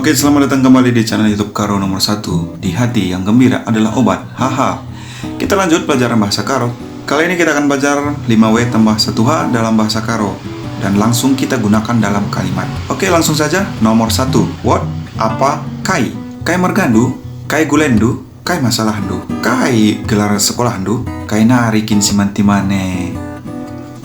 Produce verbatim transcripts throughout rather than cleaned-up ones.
Oke, selamat datang kembali di channel YouTube Karo nomor satu. Di hati yang gembira adalah obat. Haha. Kita lanjut pelajaran bahasa Karo. Kali ini kita akan belajar lima W tambah satu H dalam bahasa Karo. Dan langsung kita gunakan dalam kalimat. Oke, langsung saja. Nomor satu. What, apa, kai. Kai mergandu, kai gulendu, kai masalahndu. Kai gelar sekolahndu, kai nari kin si man timane.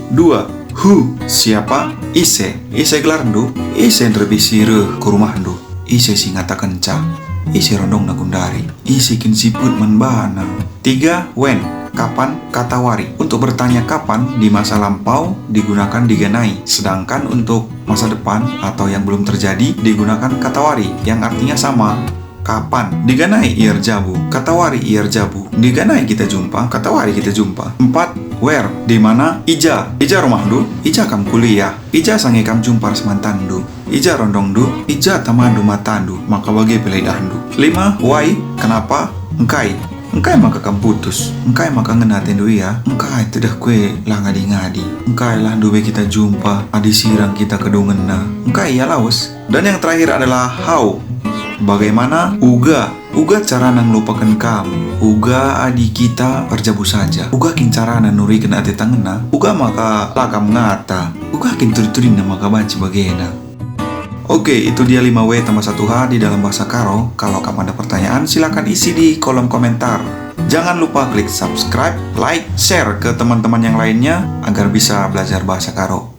Dua. Who, siapa, ise. Ise gelarndu, ise nderbisi reh ku rumahndu. Ise si ngatakenca, ise rondongna gundari, ise kin siput man bana. Tiga. When, kapan, katawari. Untuk bertanya kapan di masa lampau digunakan diganai, sedangkan untuk masa depan atau yang belum terjadi digunakan katawari yang artinya sama. Kapan, diganai ia erjabu, katawari ia erjabu, diganai kita jumpa, katawari kita jumpa. Empat. Where, di mana, ija, ija rumahndu, ija kam kuliah, ija sange kam jumpa ras mantanndu. Ija rondongndu, ija tamandu matandu, maka bage pe la idahndu. Lima. Why, kenapa, engkai. Engkai maka kam putus? Engkai maka ngena atendu ia? Engkai tedehku e la ngadi-ngadi? Engkai la ndube kita jumpa adi sirang kita kedungenna? Engkai ia lawes? Dan yang terakhir adalah how. Bagaimana? Uga. Uga carana ngelupaken kam? Uga adi kita erjabu saja? Uga kin carana nuriken ate tangena? Uga maka la kam ngata? Uga kin turi-turinna maka banci bagena? Oke, itu dia lima W tambah satu H di dalam bahasa Karo. Kalau kamu ada pertanyaan, silakan isi di kolom komentar. Jangan lupa klik subscribe, like, share ke teman-teman yang lainnya agar bisa belajar bahasa Karo.